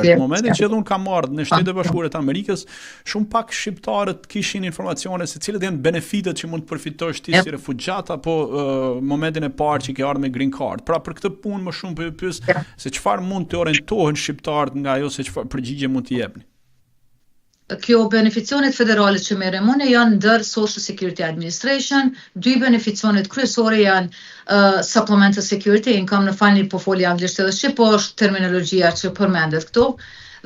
Në momentin që edhe unë kam ardhur në Shtetet e Bashkuara të Amerikës, shumë pak shqiptarët kishin informacione se cilët janë benefitet që mund të përfitosh ti si refugjat apo uh, momentin e parë që ke ardhur me green card. Pra për këtë punë më shumë po ju pyes se çfarë mund të orientohen shqiptarët nga ajo se çfarë përgjigje mund të jepni. Kjo beneficionet federale që merrem unë janë ndër Social Security Administration, dy beneficionet kryesore janë Supplemental Security Income, në falni po foli anglisht edhe shqip, po është terminologjia që përmendet këtu,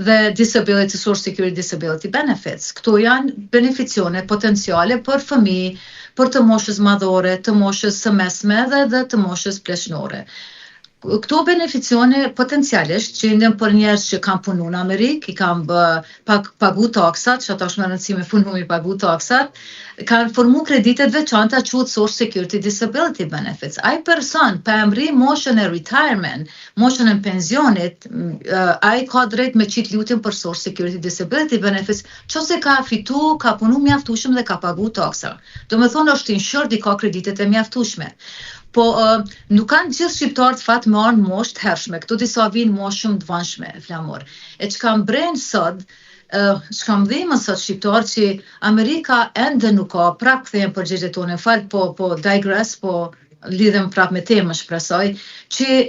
dhe Disability Social Security Disability Benefits. Këto janë beneficione potenciale për fëmijë, për të moshës madhore, të moshës së mesme dhe të moshës pleqnore. Këto beneficione potencialisht gjenden për njerëz që kanë punu në Amerikë, i kanë bë, pak, pagu taksat, që ato është më rëndësi me punu mi pagu taksat, kanë formu kreditet veçanta quhet Social Security Disability Benefits. Ai person pa e mri moshën e retirement, moshën e pensionit, ai ka drejt me qitë lutjen për Social Security Disability Benefits, qose ka fitu, ka punu mjaftueshëm dhe ka pagu taksa. Do me thonë është insured, i ka kreditet e mjaftueshme. Po uh, nuk kanë gjithë shqiptarët fat me ardhë në moshë të hershme, këto disa vinë moshë shumë të vonshme, Flamur. E që kam bren sot, që kam dhimë sot shqiptarë që Amerika ende nuk ka, prap kthehen përgjigjet tone, fal, po digress, po lidhem prap me temën shpresoj, që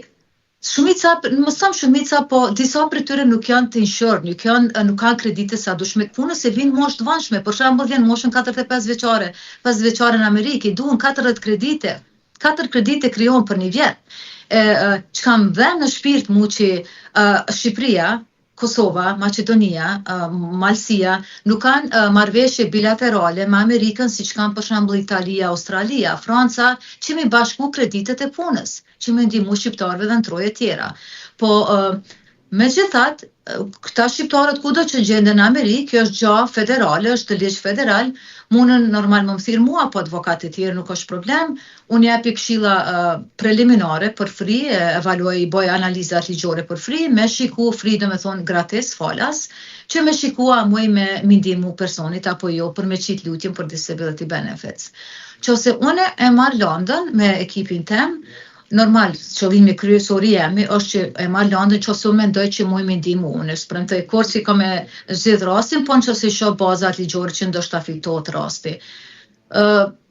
shumica, më thëm shumica, po disa prej tyre nuk janë të insured, nuk kanë kredite sa dushme të punës e vinë moshë të vonshme. Për shembull, vjen moshën 45 vjeçare, 5 vjeçare në Amerikë, i duhen 40 kredite. 4 kredite krijohen për një vjet. E që kam dhënë në shpirt mu që Shqipëria, Kosova, Maqedonia, Malësia nuk kanë marrëveshje bilaterale me Amerikën siç kanë për shembull Italia, Australia, Franca, që mi bashku kreditet e punës, që mi ndihmu shqiptarëve dhe në troje tjera. Po megjithatë, këta shqiptarët kudo që gjenden në Amerikë, kjo është gjë federale, është ligj federal, mundën normal më thirr mua apo advokatë të tjerë, nuk është problem. Unë japi këshilla preliminare për free, evaluoj, bëj analizat ligjore për free, me shiku free, do me thonë gratis, falas, që me shiku a muj me mi ndihmu personit apo jo për me qitë lutjen për disability benefits. Qose unë e marr landën me ekipin tem, normal, qëllimi kryesor i jemi është që e marr landën që unë mendoj që muj me ndihmu. Unë s'premtoj kurrë që kam me zgjidh rastin, po nëse shoh bazat ligjore që ndoshta fitohet rasti.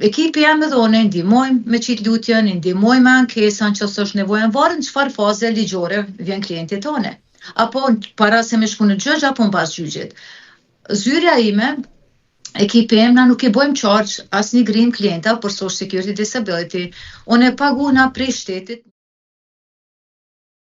Ekipi jam edhe unë e ndihmojmë me qitë lutjen, i ndihmojmë me ankesa nëse është nevoja, varet në çfarë faze ligjore vjen klienti tone. Apo para se me shku në gjyq apo mbas gjyqit. Zyrja ime, ekipi im, na nuk i bojmë charge asnjë grim klienta për Social Security Disability. Unë e paguhna prej shtetit.